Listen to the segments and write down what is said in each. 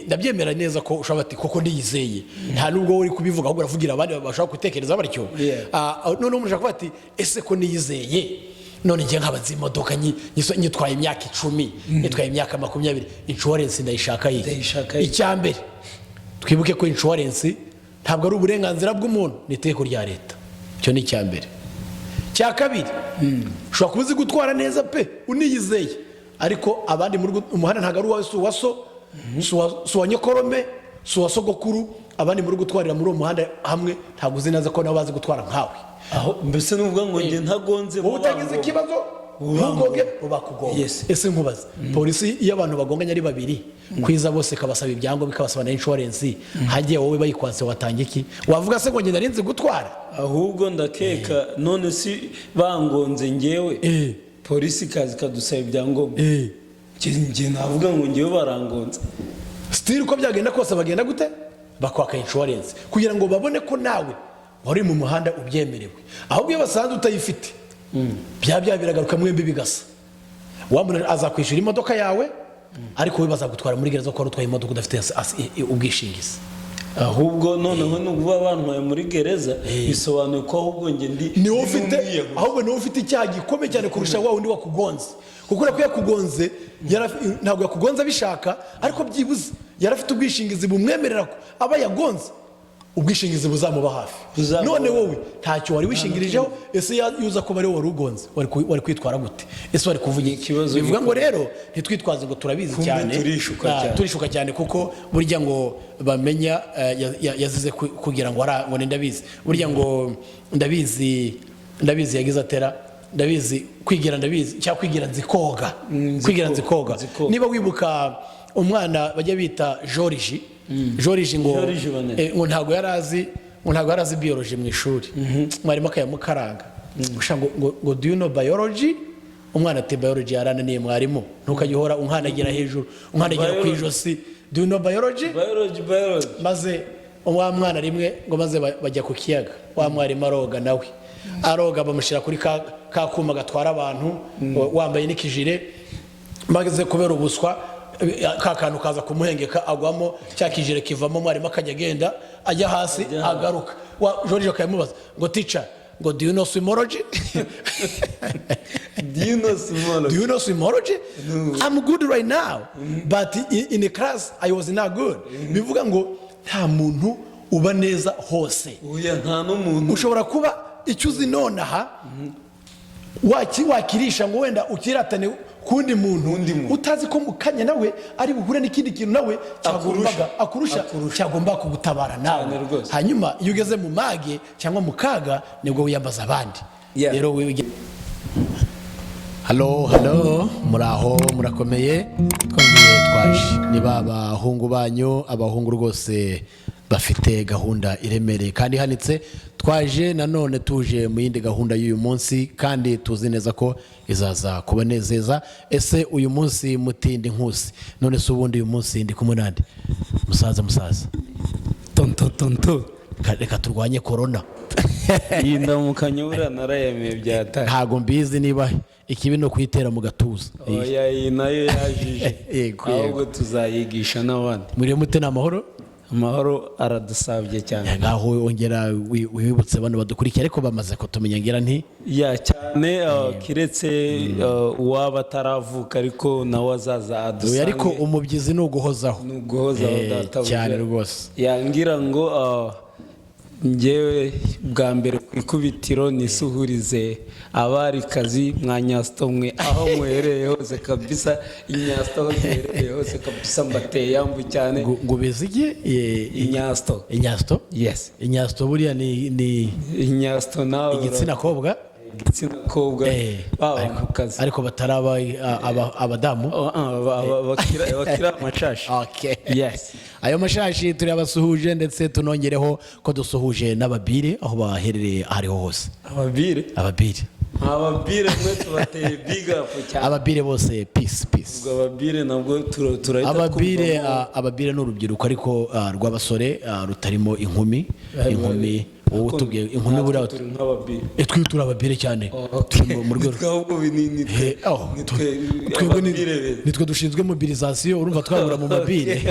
Ndabyemera neza ko ushobora bati koko ndiyizeye, nta nubwo uri kubivuga, ahubwo uravugira abandi bashobora gutekereza batyo. Noneho umuntu ashobora kuvuga ati: "Ese ko niyizeye, none njye nkaba nzi imodoka nyitwaye imyaka 10, nyitwaye imyaka 20, insurance ndayishaka yihe?" Ndayishaka yihe? Icya mbere, twibuke ko insurance ntabwo ari uburenganzira bw'umuntu, ni itegeko rya leta. Icyo ni icya mbere. Cya kabiri, ushobora kuba uzi gutwara neza pe, uniyizeye, ariko abandi muri umuhanda ntabwo ari uwawe, si uwa so, si uwa nyokorome, si uwa sogokuru. Abandi muri gutwarira muri uwo muhanda hamwe, ntabwo uzi neza ko nabo bazi gutwara nkawe. Aho mbese nuvuga ngo njye ntagonze Wowe utagize ikibazo, ntugoge, bakugonga. Ese nkubaze, polisi iyo abantu bagonganye ari babiri kwiza bose ikabasaba ibyangombwa, ikabasaba na insurance, hagiye wowe bayikwatse, watanga iki? Wavuga se ngo njye nari nzi gutwara? Ahubwo ndakeka none si bangonze ngewe, polisi ikaza ikadusaba ibyangombwa, njye navuga ngo ngewe barangonze. Still, uko byagenda kose, bagenda gute? Bakwaka insurance kugira ngo babone ko nawe wari mu muhanda ubyemerewe. Ahubwo iyo basanze utayifite, bya biragaruka mwembi bigasa. Wa muntu azakwishyura imodoka yawe, ariko we bazagutwara muri gereza kuko wari utwaye imodoka udafite ubwishingizi. Ahubwo noneho ni ukuba bantwaye muri gereza, bisobanuye ko ahubwo njye ndi Ni wowe ufite n'umwiyahuzi. Ahubwo ni wowe ufite icyaha gikomeye cyane kurusha wa wundi wakugonze, kuko urabona ko yakugonze ntabwo yakugonze abishaka, ariko byibuze yari afite ubwishingizi bumwemerera ko aba yagonze ubwishingizi buzamuba hafi. Buzamuba None wowe ntacyo wari wishingirijeho. Ese yuza kuba ariwe wari ugonze, wari kwitwara gute? Ese wari kuvuga iki? Ikibazo Bivuga ngo gikomeye. rero ntitwitwaze ngo turabizi Kumbe cyane. turishuka cyane. Turishuka cyane, kuko burya ngo bamenya yazize kugira ngo ngo ni ndabizi, burya ngo ndabizi, ndabizi yagize atera ndabizi kwigira ndabizi cyangwa kwigira nzi koga. Nzi Kwigira nzi koga, koga. Nzi koga. Niba wibuka umwana bajya bita Joriji, Joriji ngo Joriji Bonnet. ngo ntabwo yari azi biology mu ishuri, mwarimu akayamukaranga gusa ngo "Do you know biology?" Umwana ati: "Biology yarananiye mwarimu, ntukajya uhora unkandagira hejuru, unkandagira ku Biology. ijosi. Do you know biology?" Biology, biology. Maze wa mwana rimwe ngo maze bajya ku kiyaga, wa mwarimu aroga, nawe aroga, bamushyira kuri ka kuma gatwara abantu, wambaye n'ikijire. Maze kubera ubuswa, ka kantu kaza kumuhengeka, agwamo, cya kijire kivamo, mwarimu akajya agenda ajya hasi, Ajya hasi. agaruka. Wa George akamubaza ngo: "Teacher," ngo, "do you know swimology?" Do you know swimology? "Do you know swimology? I'm good right now, but in the class I was not good." Bivuga ngo nta muntu uba neza hose. Oya, nta n'umuntu. Ushobora kuba icyo uzi nonaha wakirisha ngo wenda ukiratane kundi muntu, Kundi muntu. utazi ko mu kanya nawe ari buhure n'ikindi kintu nawe cyagombaga akurusha, Akurusha. cyagomba kugutabara nawe. Cyane rwose. Hanyuma iyo ugeze mu mage cyangwa mu kaga, nibwo wiyambaza abandi. Rero wewe halo halo, muraho, murakomeye? Twongeye twaje, niba abahungu banyu, abahungu rwose bafite gahunda iremereye kandi ihanitse. Twaje nanone, tuje mu yindi gahunda y'uyu munsi, kandi tuzi neza ko izaza kubanezeza. Ese uyu munsi mutindi nkusi? None se ubundi uyu munsi ndi kumwe nande? Musaza, musaza. Tonto, tonto. Reka turwanye korona. Iyi ndamukanyo buriya narayemeye byataye. Ntabwo mbizi niba ikibi no kuyitera mu gatuza. Oya, iyi nayo yajije. Yego, Ahubwo tuzayigisha n'abandi. Muri mute? Ni amahoro? Amahoro aradusabye cyane. Ngaho wongera wibutse bano badukurikiye, ariko bamaze kutumenya, ngira nti. Ya cyane, kiretse uwaba ataravuka, ariko nawe azaza adusange. Ariko umubyizi ni uguhozaho. Ni uguhozaho. Databuja. Cyane rwose. Yangira ngo njyewe bwa mbere ku ikubitiro nisuhurize abarikazi mwa Nyasito mwe, aho muherereye hose kabisa, inyasito aho ziherereye hose kabisa, mbateye yambu cyane. Ngo ubeze iki? Inyasito. Inyasito? Yes. Inyasito buriya ni Inyasito nawe. Igitsina kobwa. Igitsina kobwa. Babantukazi. Ariko bataraba abadamu. Bakira amashashi. Okay. Yes. Ayo mashashi turabasuhuje, ndetse tunongereho ko dusuhuje n'ababire aho baherereye aho ariho hose. Ababire. Ababire. Ababire mwe tubateye big up cyane. Ababire bose, peace, peace. Ubwo ababire nabwo turahita Ababire twumvamo. Ababire ni urubyiruko, ariko rw'abasore, rutarimo inkumi. Inkumi Wowe utubwiye inkumi buriya. Turi nk'ababiri. Twe turi ababire cyane, turi mu rwego Ahubwo binini. Oh, twebwe nitwe dushinzwe mobilisation, urumva twabura mu mabire.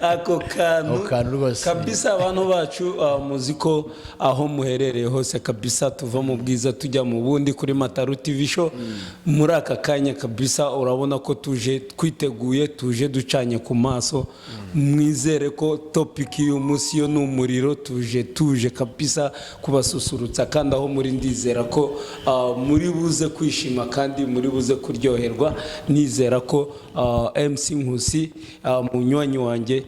Ako kantu. Ako kantu rwose. Kabisa, abantu bacu, muzi ko aho muherereye hose kabisa tuva mu bwiza tujya mu bundi kuri Mataru TV Show. Muri aka kanya kabisa urabona ko tuje twiteguye, tuje ducanye ku maso. Mwizere ko topic y'uyu munsi yo ni umuriro. Tuje kabisa kubasusurutsa, kandi aho muri ndizera ko muri buze kwishima kandi muri buze kuryoherwa. Nizera ko MC Nkusi, munywanyi wanjye,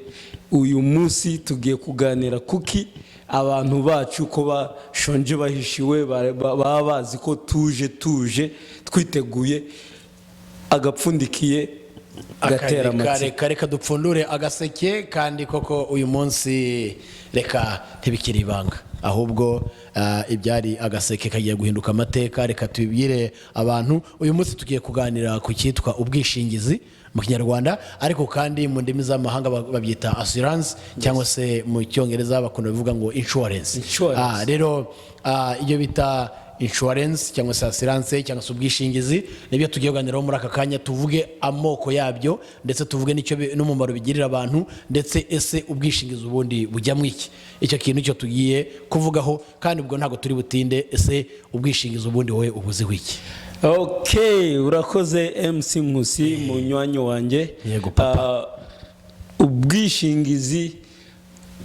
uyu munsi tugiye kuganira kuki abantu bacu ko bashonje bahishiwe, baba bazi ko tuje twiteguye, agapfundikiye gatera amatsiko. Reka dupfundure agaseke. Kandi koko uyu munsi reka ntibikiri ibanga, ahubwo ibyari agaseke kagiye guhinduka amateka. Reka tubibwire abantu, uyu munsi tugiye kuganira ku cyitwa ubwishingizi mu Kinyarwanda, ariko kandi mu ndimi z'amahanga babyita assurance, cyangwa se mu Cyongereza bakunda kuvuga ngo insurance. Insurance. Rero iyo bita insurance cyangwa se assurance cyangwa se ubwishingizi nibyo tugiye kuganiraho muri aka kanya. Tuvuge amoko yabyo, ndetse tuvuge n'icyo n'umumaro bigirira abantu, ndetse ese ubwishingizi ubundi bujyamo iki? Icyo kintu cyo tugiye kuvugaho, kandi ubwo ntabwo turi butinde. Ese ubwishingizi ubundi wowe ubuziho iki? Ok, urakoze MC Nkusi, munywanyi wanjye. Yego, papa. Ubwishingizi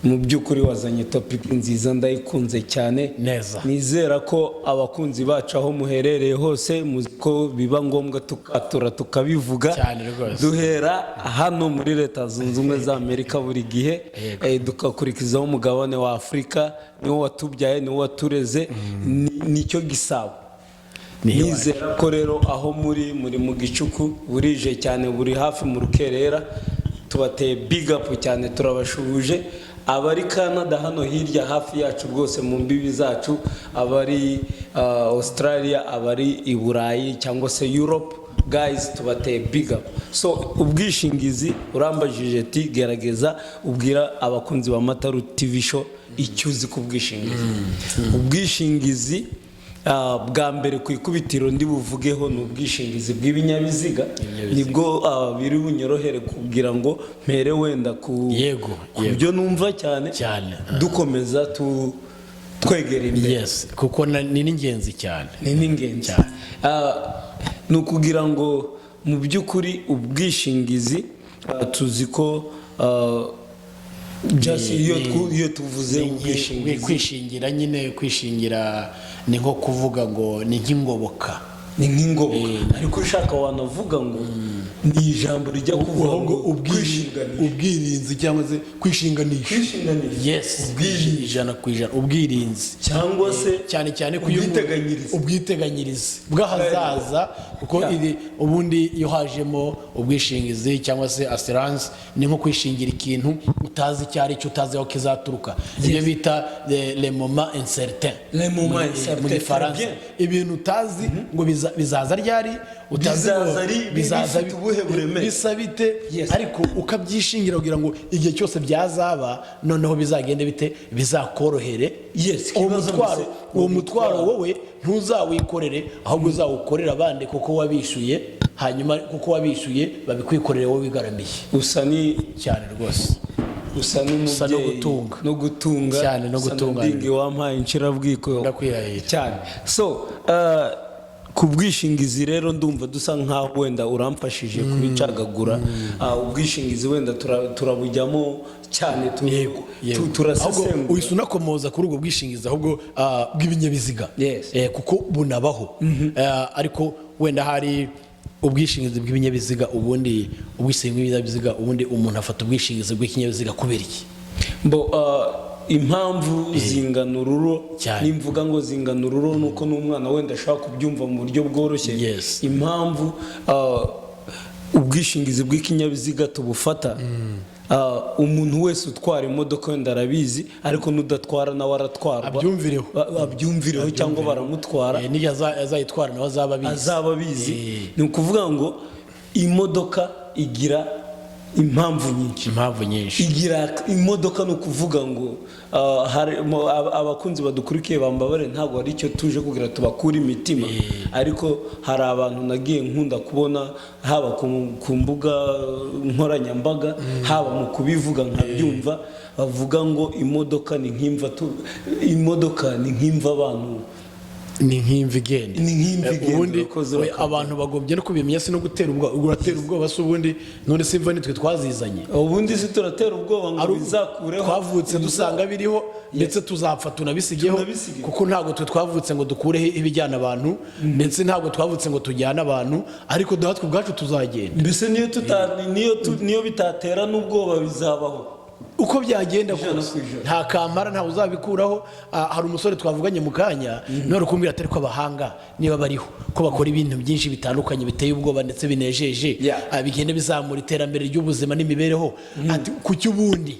mu by'ukuri wazanye topic nziza, ndayikunze cyane. Neza. Nizera ko abakunzi bacu aho muherereye hose muzi ko biba ngombwa tukatura tukabivuga. Cyane rwose. Duhera hano muri Leta Zunze Ubumwe za Amerika buri gihe, dugakurikizaho umugabane wa Afurika, niwo watubyaye, niwo watureze, nicyo gisabo. Ni iwacu. Nizera ko rero aho muri mu gicuku burije cyane, buri hafi mu rukerera, tubateye big up cyane, turabashuhuje. Abari Canada hano hirya hafi yacu rwose mu mbibi zacu, abari Australia, abari i Burayi cyangwa se Europe, guys, tubateye big up. So ubwishingizi urambajije ati gerageza ubwira abakunzi ba Mataru TV Show icyo uzi ku bwishingizi. Ubwishingizi bwa mbere ku ikubitiro ndi buvugeho ni ubwishingizi bw'ibinyabiziga. Nibwo biri bunyorohere kugira ngo mpere wenda ku ku byo numva cyane, Cyane. dukomeza twegera imbere. Yes, kuko ni n'ingenzi cyane. Ni n'ingenzi. Cyane. Ni ukugira ngo mu by'ukuri ubwishingizi, tuzi ko just iyo tuvuze ubwishingizi, Kwishingira nyine, kwishingira ni nko kuvuga ngo ni nk'ingoboka. Ni nk'ingoboka, ariko ushaka wanavuga ngo ni ijambo rijya kuvuga ngo kwishinganisha. Ubwirinzi cyangwa se kwishinganisha. Kwishinganisha. Yes, 100% ubwirinzi. Cyangwa se cyane cyane ko ubwiteganyirize. Ubwiteganyirize bw'ahazaza, kuko ubundi iyo hajemo ubwishingizi cyangwa se assurance, ni nko kwishingira ikintu utazi icyo ari cyo, utazi aho kizaturuka, ibyo bita le moment incertain. Le moment incertain, mu Gifaransa. très bien. Ibintu utazi ngo bizaza ryari, utazi ngo Bizaza bizaza bifite ubuhe buremere. bisa bite, Yes. ariko ukabyishingira kugira ngo igihe cyose byazaba, noneho bizagende bite, bizakorohere. Yes, uwo ikibazo mutwaro, mbese, uwo mutwaro wowe ntuzawikorere, ahubwo uzawukorere abandi kuko wabishyuye. Hanyuma kuko wabishyuye, babikwikorere wowe wigaramiye. Usa ni Cyane rwose. Usa n'umubyeyi. Usa no gutunga. No gutunga. Cyane, no Usa gutunganirwa. n'udingi wampaye inshirabwiko. Ndakwirahira. Cyane. So ku bwishingizi rero ndumva dusa nkaho wenda uramfashije kubicagagura. Ubwishingizi wenda turabujyamo cyane, Yego. Ahubwo turasesengura. Uhise unakomoza kuri ubwo bwishingizi ahubwo bw'ibinyabiziga. Yes. Kuko bunabaho. Ariko wenda hari ubwishingizi bw'ibinyabiziga. Ubundi ubwishingizi bw'ibinyabiziga, ubundi umuntu afata ubwishingizi bw'ikinyabiziga kubera iki? Mbo impamvu zingana ururo. Cyane. Nimvuga ngo zingana ururo nuko n'umwana wenda ashobora kubyumva mu buryo bworoshye. Impamvu ubwishingizi bw'ikinyabiziga tubufata, umuntu wese utwara imodoka wenda arabizi, ariko n'udatwara nawe aratwarwa. Abyumvireho. Abyumvireho cyangwa baramutwara. N'igihe azayitwara nawe azaba abizi. Azaba abizi. Eh. Ni ukuvuga ngo imodoka igira Impamvu nyinshi. Impamvu nyinshi. Igira imodoka, ni ukuvuga ngo hari abakunzi badukurikiye bambabare, ntabwo ari icyo tuje kugira tubakure imitima, ariko hari abantu nagiye nkunda kubona haba ku mbuga nkoranyambaga, haba mu kubivuga nkabyumva, bavuga ngo imodoka ni nk'imva imodoka ni nk'imva abantu. Ni nk'imva igenda. Ni nk'imva igenda, Ubundi urakoze, oya, urakoze. Abantu bagombye no kubimenya, si no gutera ubwoba. Uratera ubwoba se ubundi? None se imva nitwe twazizanye? Ubundi se turatera ubwoba ngo bizakureho? Twavutse dusanga biriho, ndetse tuzapfa tunabisigeho. Tunabisigeho. Kuko ntabwo twe twavutse ngo dukureho ibijyana abantu, ndetse ntabwo twavutse ngo tujyane abantu, ariko natwe ubwacu tuzagenda. Mbese niyo bitatera n'ubwoba, bizabaho. Uko byagenda Ijana kose. ku ijana. Nta kampara, ntawe uzabikuraho. Hari umusore twavuganye mu kanya none kumbwira atari ko abahanga niba bariho ko bakora ibintu byinshi bitandukanye biteye ubwoba ndetse binejeje, bigenda bizamura iterambere ry'ubuzima n'imibereho, ati kuki ubundi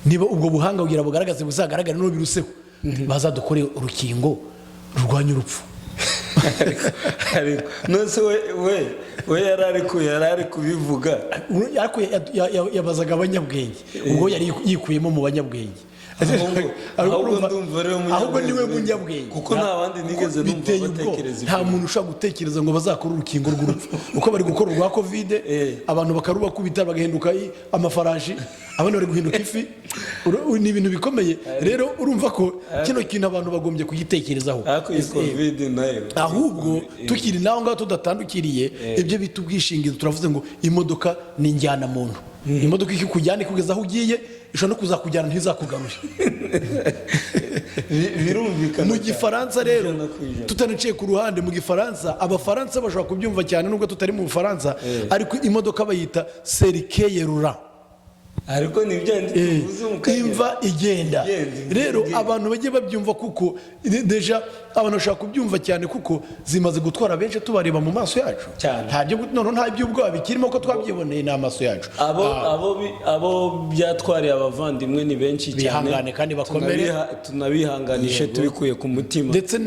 niba ubwo buhanga kugira bugaragaze buzagaragare n'ubu biruseho, bazadukore urukingo rurwanya urupfu? Ariko none se we yari ari kubivuga? Ariko yabazaga abanyabwenge, ubwo yari yikuyemo mu banyabwenge. Ahubwo Ariko ahubwo urumva- ndumva ariwe ahubwo niwe munyabwenge. Munyabwenge. Kuko nta bandi nigeze numva Biteye ubwoba. batekereza Nta ibyo. muntu ushobora gutekereza ngo bazakore urukingo rw'urupfu, uko bari gukora urwa COVID, abantu bakarubakubita bagahinduka amafarashi, abandi bari guhinduka ifi. Ni ibintu bikomeye. Rero urumva ko kino kintu abantu bagombye kugitekerezaho. Ariko iyi COVID nayo Ahubwo tukiri naho ngaho, tudatandukiriye ibyo bita ubwishingizi, turavuze ngo imodoka ni injyanamuntu. Imodoka ikikujyana ikugeza aho ugiye, ishobora no kuzakujyana ntizakugarure. Birumvikana Mu cyane. Gifaransa rero, 100%. tutanaciye ku ruhande, mu Gifaransa Abafaransa bashobora kubyumva cyane nubwo tutari mu Bufaransa, ariko imodoka bayita cercueil roulant. Ariko ni bya bindi tuvuze mu kanya. Imva igenda. Igenda, imva Rero igenda. abantu bajye babyumva, kuko déjà abantu bashobora kubyumva cyane, kuko zimaze gutwara benshi tubareba mu maso yacu. Cyane. Nta byo noneho nta by'ubwoba bikirimo, ko twabyiboneye n'amaso yacu. Abo byatwariye abavandimwe ni benshi cyane. Bihangane kandi bakomere. Tunabihanganishe tubikuye ku mutima. Ndetse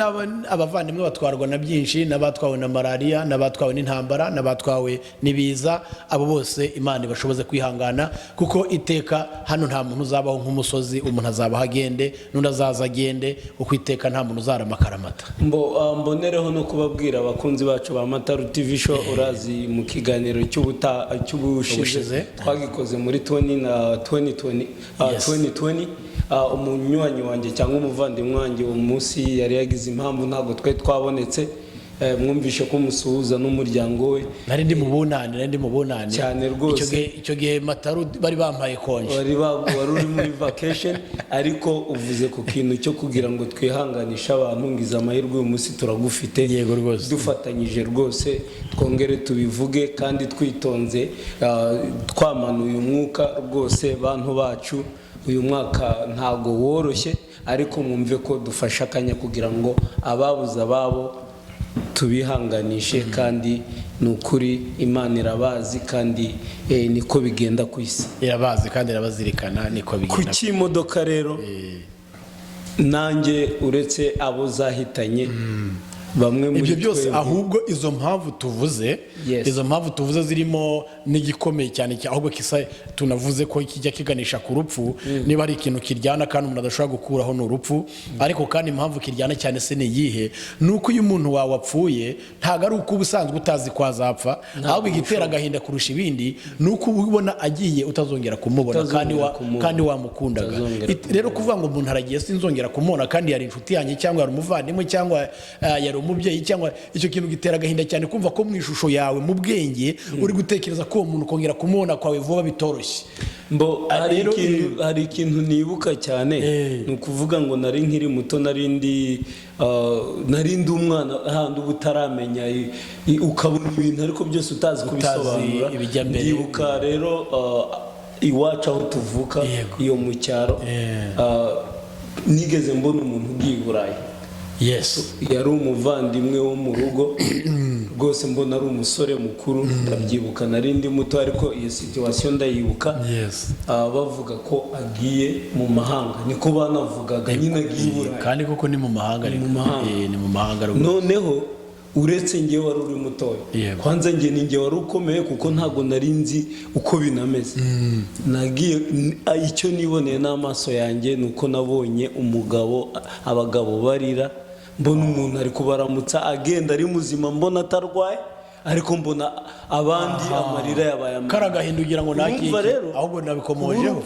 abavandimwe batwarwa na byinshi, n'abatwawe na malariya, n'abatwawe n'intambara, n'abatwawe n'ibiza, abo bose Imana ibashoboze kwihangana, kuko iteka hano nta muntu uzabaho nk'umusozi. Umuntu azabaho agende, n'undi azaza agende, kuko iteka nta muntu uzarama akaramata. Mbonereho no kubabwira abakunzi bacu ba Mataru TV Show, urazi mu kiganiro cy'ubushize Ubushize. twagikoze muri 20 na 2020, 2020, umunywanyi wanjye cyangwa umuvandimwe wanjye uwo munsi yari yagize impamvu, ntabwo twari twabonetse. Mwumvishe ko musuhuza n'umuryango we. Nari ndi mu bunani, nari ndi mu bunani. Cyane rwose. Icyo gihe Mataru bari bampaye konje. Wari uri muri vacation, ariko uvuze ku kintu cyo kugira ngo twihanganishe abantu, ngize amahirwe uyu munsi turagufite. Yego rwose. Dufatanyije rwose twongere tubivuge kandi twitonze, twamanuye umwuka rwose. Bantu bacu, uyu mwaka ntago woroshye, ariko mwumve ko dufashe akanya kugira ngo ababuze ababo tubihanganishe, kandi ni ukuri Imana irabazi, kandi niko bigenda ku isi. Irabazi kandi irabazirikana, niko Ku bigenda. cy'imodoka rero, nanjye uretse abo zahitanye, bamwe muri Ibyo byose, twebwe ahubwo izo mpamvu tuvuze, izo mpamvu tuvuze zirimo n'igikomeye cyane ahubwo kisa tunavuze ko kijya kiganisha ku rupfu. Niba hari ikintu kiryana kandi umuntu adashobora gukuraho, ni urupfu. Ariko kandi impamvu kiryana cyane se ni iyihe? Ni uko iyo umuntu wawe apfuye, ntabwo ari uko uba usanzwe utazi ko azapfa, ahubwo igitera agahinda kurusha ibindi ni uko uba ubona agiye utazongera kumubona kandi Utazongera kumubona. kandi wamukundaga. Utazongera. Rero kuvuga ngo umuntu aragiye, sinzongera kumubona, kandi yari inshuti yanjye, cyangwa yari umuvandimwe, cyangwa yari umubyeyi, cyangwa icyo kintu gitera agahinda cyane, kumva ko mu ishusho yawe, mu bwenge, uri gutekereza ko uwo muntu kongera kumubona kwawe vuba bitoroshye. Mbo hari Rero, ikintu, hari ikintu nibuka cyane. Ni ukuvuga ngo nari nkiri muto, nari ndi umwana, handi uba utaramenya ukabona ibintu ariko byose utazi kubisobanura. Ibijya mbere. Ndibuka rero iwacu aho tuvuka, iyo mu cyaro, nigeze mbona umuntu ugiye i Burayi. Yari umuvandimwe wo mu rugo rwose, mbona ari umusore mukuru. Ndabyibuka, nari ndi muto, ariko iyo situation ndayibuka. Bavuga ko agiye mu mahanga, niko banavugaga nyine, agiye i Burayi. Kandi koko ni mu mahanga ariko. Mu mahanga. Ni mu mahanga rwose. Noneho Uretse ngewe wari uri mutoya. Kwanza nge ni nge wari ukomeye, kuko ntabwo nari nzi uko binameze. Nagiye icyo niboneye n'amaso yanjye ni uko nabonye umugabo, abagabo barira, mbona umuntu ari kubaramutsa agenda ari muzima, mbona atarwaye, ariko mbona abandi amarira yabaye amarira. Kari agahinda ugira ngo nakiki. Urumva rero, Ahubwo nabikomojeho.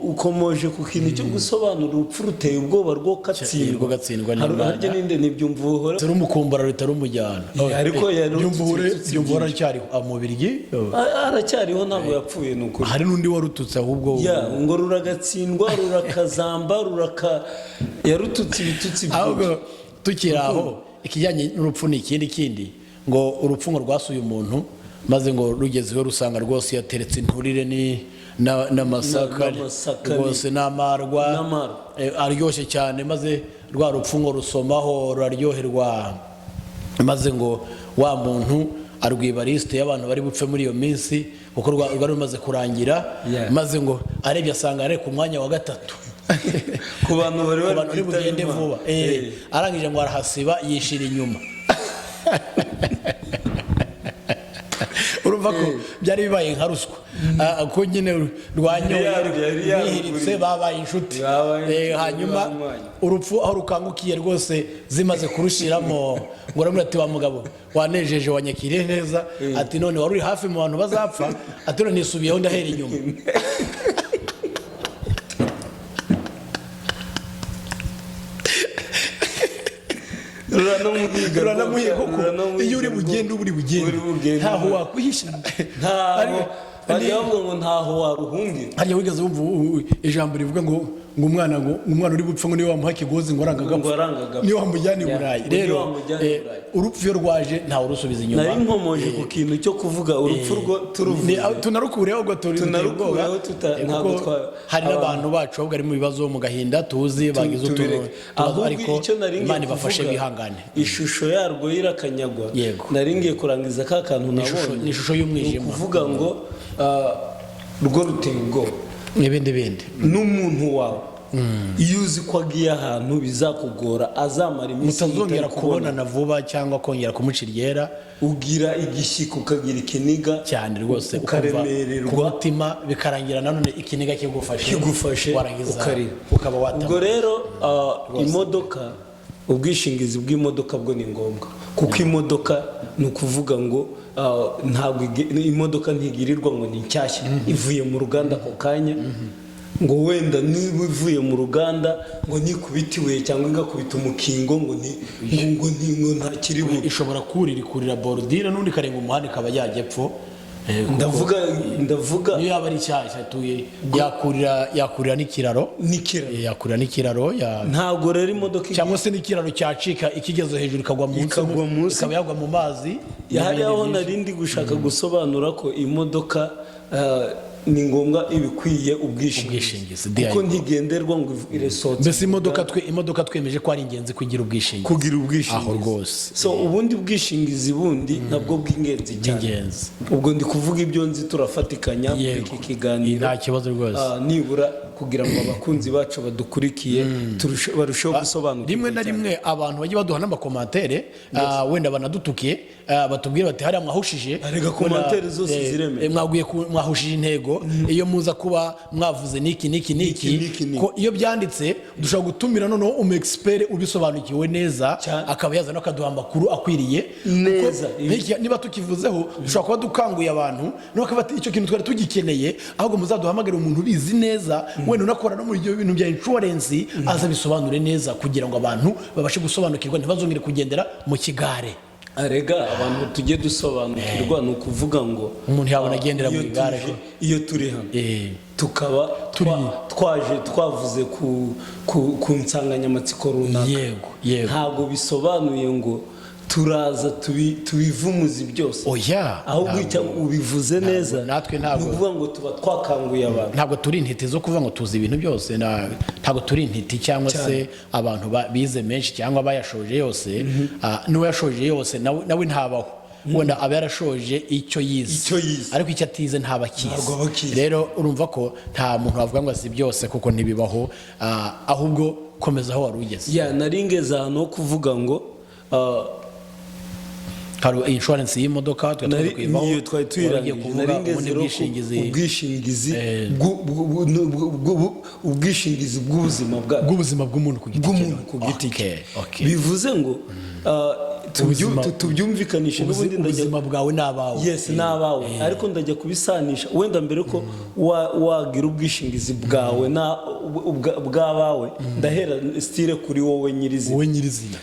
Ukomoje ku kintu cyo gusobanura urupfu ruteye ubwoba rwo katsindwa. Rwo gatsindwa n'Imana. Harya ninde ntibyumva uhora Turumukumbura ruhita rumujyana. Ariko yarututse Byumvuhore ibitutsi Byumvuhore byinshi. aracyariho mu Bubiligi. Aracyariho, ntabwo yapfuye, ni ukuri. Hari n'undi warututse ahubwo. Ya, ngo ruragatsindwa, rurakazamba, ruraka, yarututse ibitutsi byinshi. Ahubwo tukiri aho, ikijyanye n'urupfu ni ikindi kindi, ngo urupfu ngo rwasuye umuntu, maze ngo rugeze iwe rusanga rwose yateretse inturire n'amasaka N'amasaka rwose n'amarwa N'amarwa. Aryoshye cyane, maze rwa rupfu ngo rusomaho ruraryoherwa, maze ngo wa muntu arwiba lisite y'abantu bari bupfe muri iyo minsi, kuko rwari rumaze kurangira. Maze ngo arebye asanga ari ku mwanya wa gatatu ku bantu bari ku bari bantu bari kwitaba bugende Imana. vuba. Arangije ngo arahasiba, yishira inyuma. Urumva ko byari bibaye nka ruswa. Ko nyine rwanyoye, Yari yaruguriye. bihiritse, babaye inshuti. Babaye inshuti, Hanyuma banywanye. urupfu aho rukangukiye rwose zimaze kurushiramo, ngo uramubwira ati: "Wa mugabo wanejeje, wanyakiriye neza." Ati: "None wari uri hafi mu bantu bazapfa." Ati: "None nisubiyeho, ndahera inyuma." Ruranamuhiga. Ruranamuhiga koko. Ruranamuhiga Iyo uri rwose. bugende uba uri bugende. Uri bugende. Ntaho wakwihisha. Ntaho bajya bavuga ngo ntaho waruhungira. Hariya wigeze wumva ijambo rivuga ngo umwana, ngo umwana uri bupfe, ngo niyo wamuha ikigozi ngo aranga Ngo agapfa, aranga agapfa. niyo wamujyana i Burayi. Ngo niyo Rero wamujyana i Burayi. urupfu iyo rwaje ntawe urusubiza inyuma. Nari nkomoje ku kintu cyo kuvuga urupfu rwo turuvuze. Tunarukureho ubwo turi Tunarukureho ubwoba. Ntabwo Kuko hari n'abantu bacu ahubwo ari mu bibazo, mu gahinda tuzi, bagize utuntu Tubireke. tubazo, Ahubwo ariko icyo nari ngiye Imana ibafashe kuvuga, bihangane. ishusho yarwo irakanyagwa. Nari ngiye kurangiza ka kantu nabonye. Ni ishusho y'umwijima. Ni ukuvuga ngo rwo ruteye ubwoba. N'ibindi bindi. N'umuntu wawe iyo uzi ko agiye ahantu bizakugora, azamara iminsi Mutazongera mutari kubona, kubonana vuba cyangwa kongera kumuca iryera. Ugira igishyika, ukagira ikiniga. Cyane rwose, ukumva Ukaremererwa. ku mutima, bikarangira nanone ikiniga kigufashe. Kigufashe, warangiza ukarira. ukaba watama. Ubwo rero imodoka, ubwishingizi bw'imodoka bwo ni ngombwa, kuko imodoka ni ukuvuga ngo ntabwo imodoka ntigirirwa ngo ni nshyashya ivuye mu ruganda ako kanya, ngo wenda niba ivuye mu ruganda ngo nikubita ibuye cyangwa igakubita umukingo ngo ntakiri bube. Ishobora kurira, ikurira bordure, n'undi ikarenga umuhanda ikaba yajya epfo. Kuko Ndavuga niyo yaba ari nshyashya tuye, yakurira n'ikiraro. N'ikiraro. Yakurira n'ikiraro Ntabwo rero imodoka cyangwa se n'ikiraro cyacika ikigeze hejuru ikagwa munsi, Ikagwa munsi. ikaba yagwa mu mazi Hari n'ibindi aho byinshi. nari ndi gushaka gusobanura ko imodoka ni ngombwa, ibikwiye ubwishingizi. Ubwishingizi, Kuko DIY. ntigenderwa ngo iresohotse. Mbese imodoka twemeje ko ari ingenzi kugira ubwishingizi. Kugira ubwishingizi. Aho rwose. So ubundi bwishingizi bundi nabwo bw'ingenzi cyane. Bw'ingenzi. Ubwo ndi kuvuga ibyo nzi, turafatikanya muri iki kiganiro. Nta kibazo rwose. Nibura kugira ngo abakunzi bacu badukurikiye barusheho gusobanukirwa Rimwe na cyane. rimwe abantu bajya baduha n'amakomantere, wenda banadutuke, batubwire bati: "Hariya mwahushije." Arega commentaire zose ziremewe. Mwaguye mwahushije intego, iyo muza kuba mwavuze niki niki niki. Niki, niki. Ko iyo byanditse dushobora gutumira noneho umu expert ubisobanukiwe neza, Cyane. akaba yazana akaduha amakuru akwiriye. Neza. Kuko niba tukivuzeho dushobora kuba dukanguye abantu noneho bakavuga bati: "Icyo kintu twari tugikeneye, ahubwo muzaduhamagare umuntu ubizi neza, wenda unakora no muri ibyo bintu bya insurance, aza bisobanure neza kugira ngo abantu babashe gusobanukirwa, ntibazongere kugendera mu kigare." Arega abantu tujye dusobanukirwa, ni ukuvuga ngo Umuntu yabona agendera mu iyo igare iyo turi hano tukaba twaje twavuze ku nsanganyamatsiko runaka, yego yego ntabwo bisobanuye ngo turaza tubivumuzi byose. Oya. Ahubwo icyo ubivuze neza, natwe ntabwo- ni ukuvuga ngo tuba twakanguye abantu. Ntabwo turi intiti zo kuvuga ngo tuzi ibintu byose, ntabwo turi intiti cyangwa se abantu bize menshi cyangwa bayashoje yose. N'uwayashoje yose nawe ntabaho, wenda aba yarashoje icyo yize. Icyo yize. Ariko icyo atize ntaba akizi. Ntabwo aba akizi. Rero urumva ko nta muntu wavuga ngo azi byose, kuko ntibibaho. Ahubwo komeza aho wari ugeze. Ya, nari ngeze ahantu ho kuvuga ngo Hari insurance y'imodoka twari tumaze kuyivaho. Niyo twari Wari ugiye tuyirangije. kuvuga Nari ubundi ngeze rero ku bwishingizi ubwishingizi ubwishingizi bw'ubuzima bwacu, bw'ubuzima bw'umuntu ku giti cye. Bw'umuntu ku giti cye. Okay. Bivuze ngo tubyumvikanishe n'ubundi ndajya Ubuzima bwawe n'abawe. Yes, n'abawe, ariko ndajya kubisanisha wenda mbere ko wagira ubwishingizi bwawe bw'abawe, ndahera sitire kuri wowe nyirizina. Wowe nyirizina.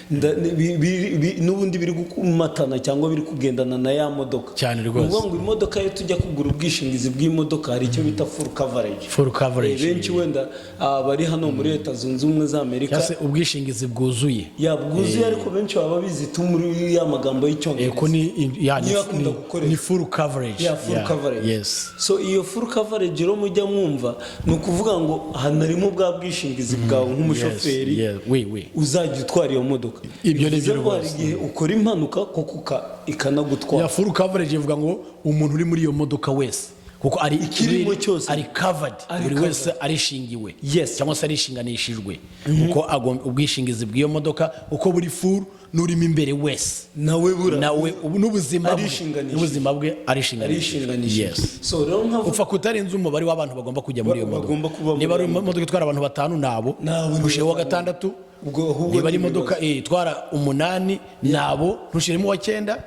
N'ubundi biri gukumatana cyangwa biri kugendana na ya modoka. Cyane Ni rwose. ukuvuga ngo imodoka, iyo tujya kugura ubwishingizi bw'imodoka, hari icyo bita full coverage. Full coverage. Benshi wenda bari hano muri Leta Zunze Ubumwe za Amerika. Cyangwa se ubwishingizi bwuzuye. Ya, bwuzuye, ariko benshi baba bizi tu muri ya magambo y'icyongereza. Ko ni ya Niyo akunda gukoresha. Ni full coverage. Ya, full coverage. Yes. So iyo full coverage rero mujya mwumva, ni ukuvuga ngo hanarimo bwa bwishingizi bwawe nk'umushoferi Yes, oui, oui. uzajya utwara iyo modoka. Ibyo ni Bivuze byo ngo hari rwose. igihe ukora impanuka koko ikanagutwara. Ya, full coverage ivuga ngo umuntu uri muri iyo modoka wese, kuko ari Ikirimo cyose. ari covered. Ari Buri covered. wese arishingiwe cyangwa se arishinganishijwe, kuko ubwishingizi bw'iyo modoka uko buri full, n'urimo imbere wese nawe bura nawe ubu n'ubuzima bwe Arishinganishije. n'ubuzima bwe arishinganishije. Arishinganishije. Yes. So rero nkavuga Upfa kutarenza umubare w'abantu bagomba kujya muri iyo modoka. Bagomba kuba muri Niba ari iyo imodoka itwara abantu batanu, nabo Nabo ni ntushireho uwa batanu. gatandatu. Ubwo ahubwo Niba ari ni imodoka itwara umunani, nabo ntushiremo uwa cyenda.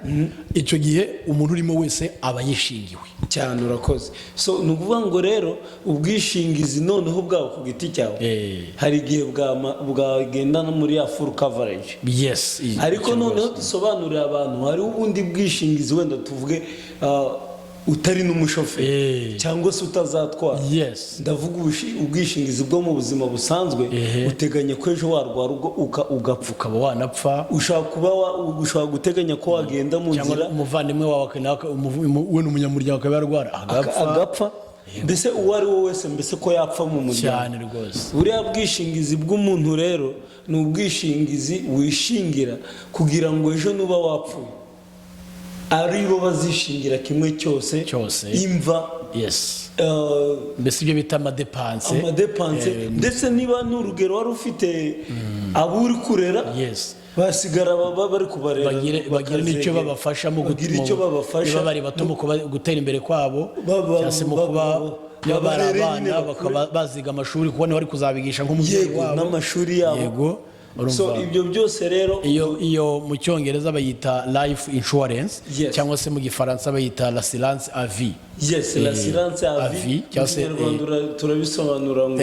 Icyo gihe umuntu urimo wese aba yishingiwe. Cyane, urakoze. So ni ukuvuga ngo rero ubwishingizi noneho bwawe ku giti cyawe, hari igihe bwagendana muri ya full coverage. Ariko Icyo noneho rwose. dusobanurira abantu, hariho ubundi bwishingizi, wenda tuvuge utari n'umushoferi cyangwa se utazatwara. Ndavuga ubwishingizi bwo mu buzima busanzwe. Uteganya ko ejo warwara ugapfa, ukaba wanapfa. Ushobora kuba ushobora guteganya ko wagenda mu Cyangwa nzira, umuvandimwe wawe we ni umunyamuryango, akaba yarwara agapfa. Agapfa, mbese uwo ari we wese, mbese ko yapfa mu muryango. Cyane rwose. Buriya bwishingizi bw'umuntu rero ni ubwishingizi wishingira kugira ngo ejo nuba wapfuye ari bo bazishingira kimwe cyose, Cyose. imva, Mbese ibyo bita amadépenses. Amadépenses, ndetse niba n'urugero wari ufite abo uri kurera, basigara baba bari kubarera, bagire n'icyo bakazegera. babafasha mu Bagire icyo babafasha. Niba bari bato, mu gutera imbere kwabo, cyangwa se mu kuba niba bari babarere abana nyine bakure. bakaba baziga amashuri, kuko niba bari kuzabigisha nk'umubyeyi wabo. N'amashuri yabo. Yego, So urumva. ibyo byose rero, Iyo mu cyongereza bayita life insurance, cyangwa se mu gifaransa bayita l'assurance à vie. Yes, l'assurance à à vie. vie, cyangwa se, Mu Kinyarwanda turabisobanura ngo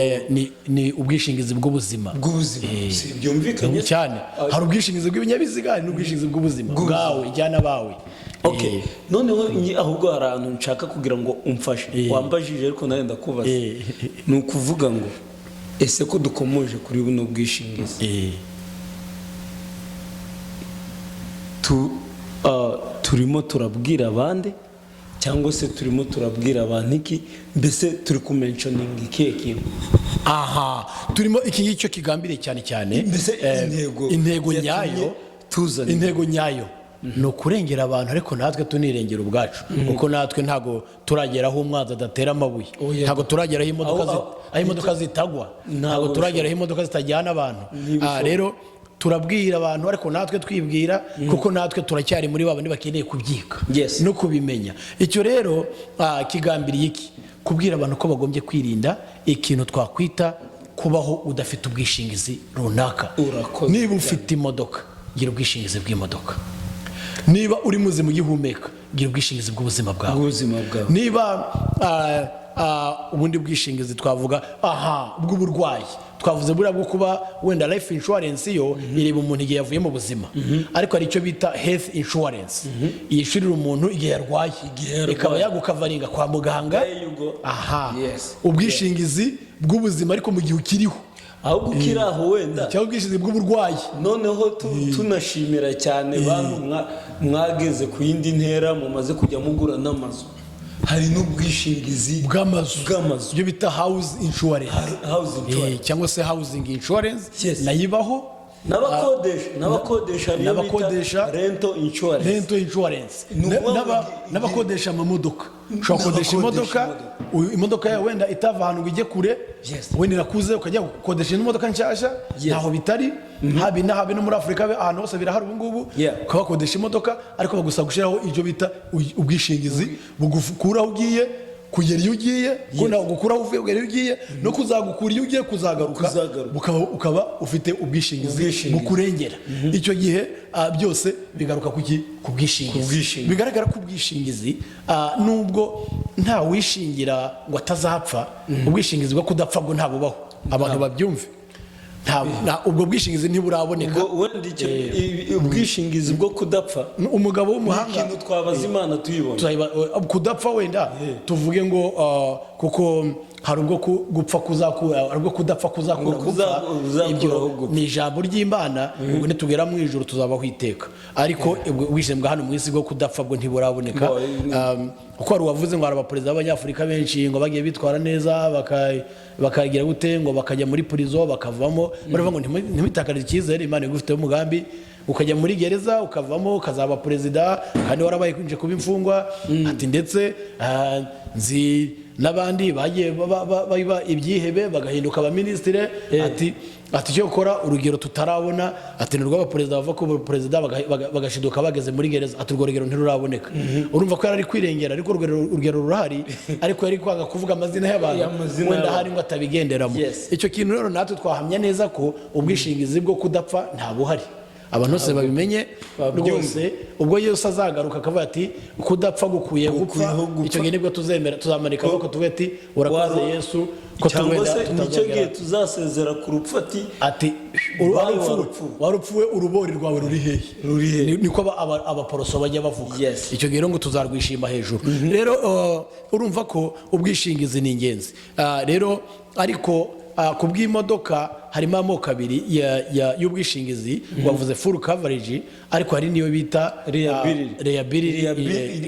Ni ubwishingizi bw'ubuzima. Bw'ubuzima, si byumvikanye? Cyane. Hari ubwishingizi bw'ibinyabiziga, hari n'ubwishingizi bw'ubuzima bwawe ijyana abawe. Okay, noneho ahubwo hari ahantu nshaka kugira ngo umfashe. Wambajije ariko nawe ndakubaza. Ni ukuvuga ngo ese ko dukomoje kuri buno bwishingizi, turimo turabwira abandi cyangwa se turimo turabwira abantu iki? Mbese turi kumentioninga ikihe kintu? Aha turimo iki ngiki kigambiriye cyane cyane, Mbese intego intego yatumye nyayo tuzana intego nyayo ni ukurengera abantu, ariko natwe tunirengera ubwacu, kuko natwe ntabwo turagera aho umwanzi adatera amabuye. Oya. Ntabwo turagera aho imodoka aho imodoka zitagwa. Ntabwo Ntabwo turagera aho imodoka zitajyana abantu. Ntibishoboka. Ah, rero turabwira abantu, ariko natwe twibwira, kuko natwe turacyari muri babandi bakeneye kubyiga no kubimenya. Icyo rero kigambiriye iki? Kubwira abantu ko bagombye kwirinda ikintu twakwita kubaho udafite ubwishingizi runaka. Urakoze. Niba ufite imodoka, gira ubwishingizi bw'imodoka. Niba uri muzima ugihumeka, gira ubwishingizi bw'ubuzima bwawe. Bw'ubuzima bwawe. Niba ubundi bwishingizi twavuga aha bw'uburwayi, twavuze buriya bwo kuba wenda life insurance, yo ireba umuntu igihe yavuye mu buzima, ariko hari icyo bita health insurance yishyurira umuntu igihe yarwaye, Yarwaye. ikaba yagukavaringa kwa muganga. There you go. Aha, ubwishingizi bw'ubuzima ariko mu gihe ukiriho. Ahubwo ukiri aho wenda, Cyangwa ubwishingizi bw'uburwayi. Noneho tunashimira cyane bantu mwageze ku yindi ntera, mumaze kujya mugura n'amazu, hari n'ubwishingizi bw'amazu. Bw'amazu. Ibyo bita house insurance. House insurance. Cyangwa se housing insurance, nayo ibaho. N'abakodesha hariyo bita N'abakodesha. rental insurance. Rental insurance. Ni ukuvuga ngo N'abakodesha amamodoka, ushobora gukodesha N'abakodesha imodoka. Imodoka. Imodoka yawe wenda itava ahantu ngo ijye kure, wenda irakuze, ukajya gukodesha indi modoka nshyashya. Ntaho bitari, haba inaha, habe no muri Afurika, ahantu hose birahari ubu ngubu. Ukabakodesha imodoka, ariko bagusaba gushyiraho ibyo bita ubwishingizi bugukura aho ugiye kugera iyo ugiye, ko ntabwo gukura aho uvuye kugera iyo ugiye, no kuzagukura iyo ugiye kuzagaruka. Kuzagaruka. Ukaba ufite ubwishingizi Ubwishingizi. bukurengera. Icyo gihe byose bigaruka kuki? Ku bwishingizi. Ku bwishingizi. Bigaragara ko ubwishingizi, nubwo nta wishingira ngo atazapfa, ubwishingizi bwo kudapfa bwo ntabubaho. Abantu babyumve. Ubwo bwishingizi ntiburaboneka. Ubwo wenda icyo ubwishingizi bwo kudapfa Umugabo ni w'umuhanga ikintu twabaza Imana tuyibona. Kudapfa wenda tuvuge ngo kuko hari ubwo gupfa kuzakura, hari ubwo kudapfa kuzakura Ngo gupfa. Uzakuraho Ibyo gupfa. ni ijambo ry'Imana. Ubwo nitugera mu ijuru tuzabaho iteka, ariko ubwo ubwishingizi bwa hano mu isi bwo kudapfa bwo ntiburaboneka. Kuko hari uwavuze ngo hari abaperezida b'Abanyafurika benshi ngo bagiye bitwara neza, bakagira gute, ngo bakajya muri prison bakavamo. Baravuga ngo ntimutakarize icyizere, Imana igufiteho umugambi. Ukajya muri gereza ukavamo, ukazaba perezida kandi warabaye kwinjiye kuba imfungwa. Ati ndetse nzi n'abandi bagiye baba ibyihebe bagahinduka abaminisitire. Ati icyo gukora, urugero tutarabona, ati ni urw'abaperezida bava ku perezida bagashiduka bageze muri gereza. Ati urwo rugero ntiruraboneka. Urumva ko yari ari kwirengera, ariko urugero rurahari, ariko yari kwanga kuvuga amazina y'abantu. Amazina Wenda y'abantu. hari ngo atabigenderamo. Icyo kintu rero natwe twahamya neza ko ubwishingizi bwo kudapfa nta buhari. Abantu bose babimenye. Babyumve. Rwose ubwo Yesu azagaruka akavuga ati kudapfa gukuye gupfa, Gukuyeho gupfa. icyo gihe nibwo tuzemera, tuzamanika amaboko tuvuge ati urakoze Yesu, ko Cyangwa tuwenda se nicyo tutazongera. gihe tuzasezera ku rupfu, ati Ati Bayi warupfuwe, warupfuwe, urubori rwawe ruri hehe? Ruri hehe? Niko abaporoso bajya bavuga. Icyo gihe rero ngo tuzarwishima hejuru. Rero urumva ko ubwishingizi ni ingenzi. Rero ariko ku bw'imodoka harimo amoko abiri y'ubwishingizi. Wavuze full coverage, ariko hari n'iyo bita Liability. Liability,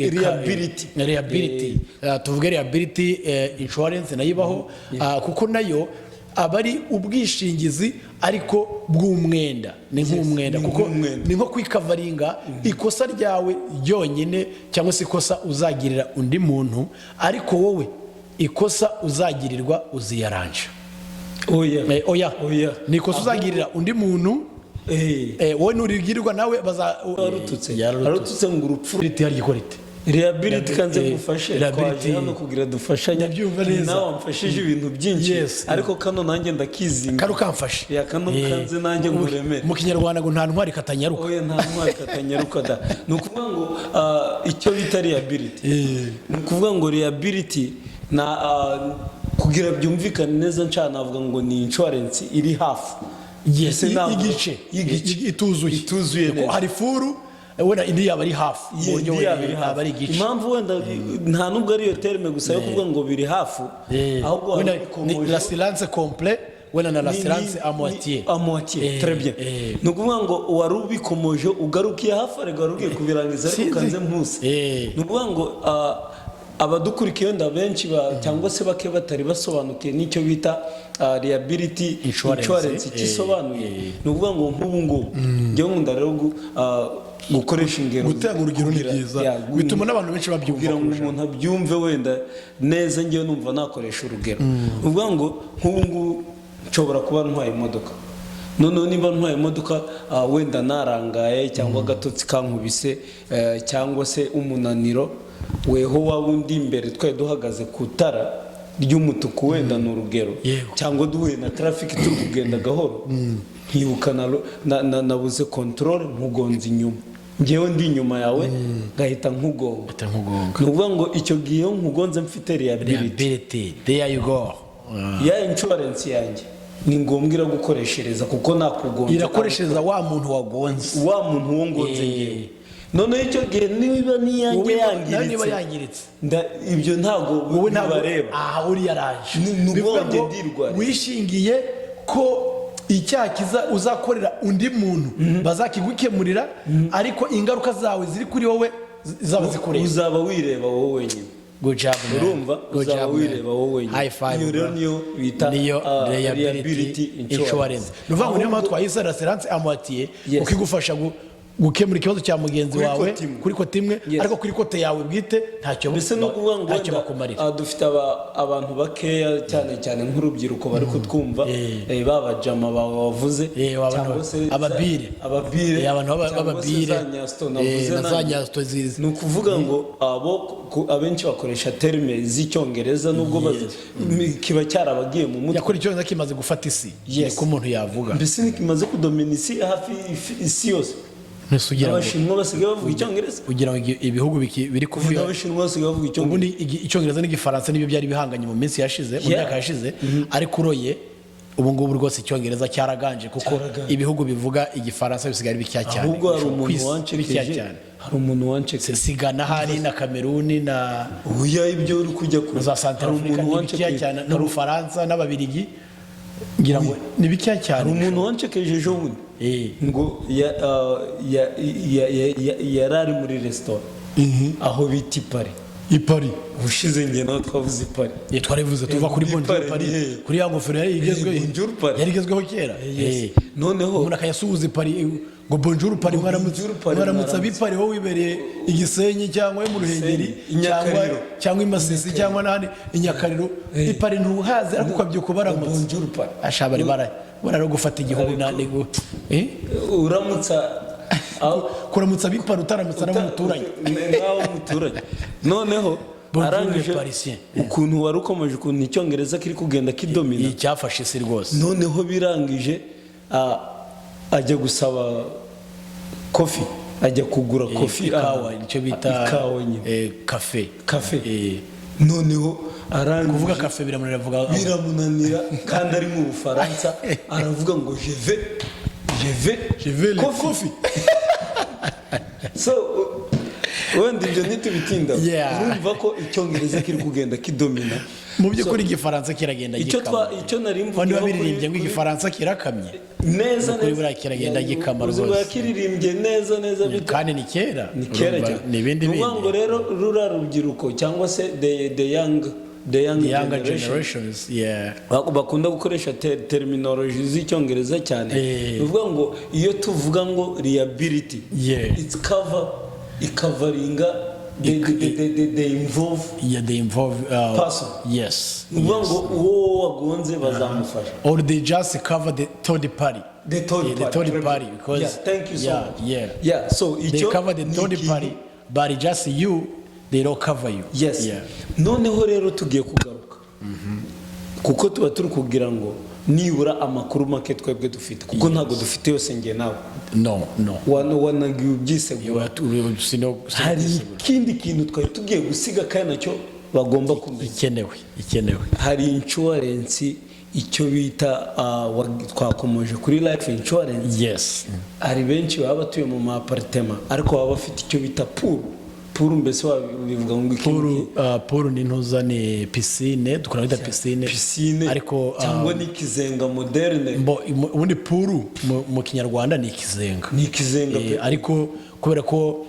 Liability. Liability. Tuvuge liability insurance nayo ibaho, kuko nayo aba ari ubwishingizi ariko bw'umwenda, ni nk'umwenda Ni kuko nk'umwenda. ni nko kwikavaringa ikosa ryawe ryonyine cyangwa se ikosa uzagirira undi muntu, ariko wowe ikosa uzagirirwa uziyaranja. Oya. Oya. Oya. Ni ikosa uzagirira undi muntu. Wowe nurigirirwa nawe baza Warututse. Yararututse. Arututse ngo urupfu. Riti hari gikora ite? Liability, kanze ngufashe. Liability. Twaje hano kugira dufashanye. Ndabyumva neza. Nawe wamfashije ibintu byinshi, ariko kano nanjye ndakizinga. Kano kamfashe. Ya, kano kanze nanjye nguremere. Mu Kinyarwanda ngo nta ntwari katanyaruka. Oya, nta ntwari katanyaruka da. Ni ukuvuga ngo icyo bita liability, ni ukuvuga ngo liability na kugira byumvikane neza, nshaka navuga ngo ni insurance iri hafi. Ese Igice. Y'igice. Ituzuye. Ituzuye Kuko neza. hari full, wenda indi yaba ari hafi mu buryo Indi wenda yaba iri hafi. yaba ari igice. Impamvu wenda nta nubwo ari iyo terme gusa yo kuvuga ngo biri hafi, ahubwo Wenda hari ni ikomoje- l'assurance complète, wenda na l'assurance à moitié. À moitié, très bien. Ni ukuvuga ngo wari ubikomoje ugarukiye hafi, ariko wari ugiye kubirangiza, ariko Sinzi. ukanze mpuse. Ni ukuvuga ngo abadukurikiye wenda benshi cyangwa se bake batari basobanukiwe n'icyo bita liability Insurance, insurance icyo isobanuye. Ni ukuvuga ngo nk'ubu ngubu njyewe nkunda rero gukoresha ingero. Gutanga urugero ni byiza, bituma n'abantu benshi babyumva kugira ngo kurushaho. Umuntu abyumve wenda neza, ngewe numva nakoresha urugero. Ni ukuvuga ngo nk'ubu ngubu nshobora kuba ntwaye imodoka. Noneho niba ntwaye imodoka, wenda narangaye cyangwa agatotsi kankubise, cyangwa se umunaniro, weho waba undi imbere, twari duhagaze ku itara ry'umutuku, wenda ni urugero, cyangwa duhuye na traffic turi kugenda gahoro, nkibuka nabuze control, nkugonze inyuma, ngewe ndi inyuma yawe ngahita nkugonga. Ngahita nkugonga. Ni ukuvuga ngo icyo gihe iyo nkugonze mfite liability, Liability, there you go. Ya insurance yanjye ni ngombwa iragukoreshereza kuko nakugonze. Irakoreshereza wa muntu wagonze. Wa muntu wo ngonze ngewe. Noneho icyo gihe niba n'iyanjye Wowe nawe niba yangiritse, yangiritse, ibyo ntabwo wowe ntabwo bibareba. Aha uri yaraje. Ni Bivuga ubwonge ngo ndirwariye. wishingiye ko icyaha kiza uzakorera undi muntu bazakigukemurira, ariko ingaruka zawe ziri kuri wowe zaba zikureba. Uzaba wireba wowe wenyine. Good job, man. Urumva? Good Uzaba job, man. wireba wowe wenyine. High five, Iyo rero bro. niyo bita niyo liability liability insurance. Ni ukuvuga ngo niyo mpamvu twayise l'assurance à moitié, kuko igufasha Gukemura ikibazo cya mugenzi Kuri wawe côté imwe. Kuri côté imwe, ariko kuri côté yawe bwite ntacyo Mbese ni ukuvuga ngo ntacyo wenda, bakumarira. Dufite abantu bakeya, cyane cyane nk'urubyiruko bari kutwumva, babajama bawe wavuze, cyangwa se ababire. Ababire, abantu cyangwa se b'ababire. za nyasito navuze Na za nanjye. nyasito Ni ukuvuga ngo abo abenshi bakoresha terme z'Icyongereza, nubwo kiba cyarabagiye mu mutwe. Yakora Icyongereza kimaze gufata isi, niko umuntu yavuga. Mbese ntikimaze kudomina isi, hafi isi yose. Mbese ugira ngo Abashinwa basigaye bavuga Icyongereza. Ugira ngo ibihugu biri kuvuga N'Abashinwa basigaye bavuga Icyongereza. Ubundi Icyongereza n'Igifaransa nibyo byari bihanganye mu minsi yashize, mu myaka yashize, ariko uroye ubu ngubu rwose Icyongereza cyaraganje, kuko Cyaraganje. ibihugu bivuga Igifaransa bisigaye ari bikeya cyane. Ahubwo hari Ku umuntu isi, bikeya wancekeje. cyane. Hari umuntu wancekeje. Sigana hari na Kameruni na Oya, ibyo uri kujya kure. na za Hari Santarafurika umuntu ni bikeya wancekeje. cyane, n'Ubufaransa n'Ababirigi, ngira ngo ni bikeya cyane. Hari umuntu wancekeje ejo bundi, ngo yari ari muri resitora aho bita i Paris. I Paris. Ubushize njye nawe twavuze i Paris. Twarivuze tuva kuri i Bonjour Paris Paris, ni hehe? Kuri ya ngofero yari igezweho. Bonjour Paris. Yari igezweho kera. Noneho Umuntu akayasuhuza i Paris ngo "Bonjour Paris", mwaramutse. "Bonjour Paris", Mwaramutse mwaramutse. ab'i Paris, wowe wibereye i Gisenyi cyangwa mu Ruhengeri Gisenyi, i Nyakariro. cyangwa i Masisi cyangwa n'ahandi i Nyakariro. I Paris ntuhazi, ariko ukabyuka ubaramutse. "Bonjour Paris". Asha, bari bara bara gufata igihugu na eh Uramutsa Kuramutsa ab'i Paris utaramutsa n'abo muturanye. N'abo muturanye. Noneho Bonjour arangije les Parisiens. ukuntu wari ukomeje, ukuntu Icyongereza kiri kugenda kidomina. Iyi cyafashe isi rwose. Noneho birangije, ajya gusaba coffee, ajya kugura coffee. Ikawa, icyo bita ikawa nyine. Café. Café. Noneho arangije Kuvuga café biramunanira, avuga Biramunanira, kandi ari mu Bufaransa. Aravuga ngo "Je veux, je veux "Je veux le coffee." So wenda ibyo ntitubitinda. Urumva ko Icyongereza kiri kugenda kidomina. Mu by'ukuri Igifaransa kiragenda Icyo gikama. Icyo nari Abandi mvugiyeho babiririmbye ngo Igifaransa kirakamye. Neza. Ukuri Neza. buriya kiragenda gikama Uzi ngo rwose. yakiririmbye neza neza Kandi ni kera. Ni kera Urumva, cyane. ni ibindi Ni ukuvuga ngo bindi. rero ruriya rubyiruko cyangwa se the young The younger generation, generations, yeah. Bakunda gukoresha terminology z'Icyongereza cyane. Ni ukuvuga ngo iyo tuvuga ngo liability, it's cover, ikacoveringa the involve Yeah, they involve person. Yes. Ni ukuvuga ngo uwo wagonze bazamufasha. Or they just cover the third party. The third Yeah, the party. third party, because Yeah, thank you so much. Yeah, so They icyo cover the ni third party, but just you, they don't cover you. Yes. Noneho rero tugiye kugaruka, kuko tuba turi kugira ngo nibura amakuru make twebwe dufite, kuko ntabwo dufite yose njye nawe. No. Wanagiye ubyisegura. Hari ikindi kintu twari tugiye gusiga kandi nacyo bagomba kumenya. Ikenewe, ikenewe. Hari insurance, icyo bita twakomoje kuri life insurance. Hari benshi baba batuye mu ma appartement, ariko baba bafite icyo bita pool. Pool mbese wabivuga ngo iki? Pool ni ntuza, ni piscine, dukunda kwita piscine. Piscine ariko cyangwa n'ikizenga moderne. Ubundi pool mu Kinyarwanda ni ikizenga. Ni ikizenga pe. Ariko kubera ko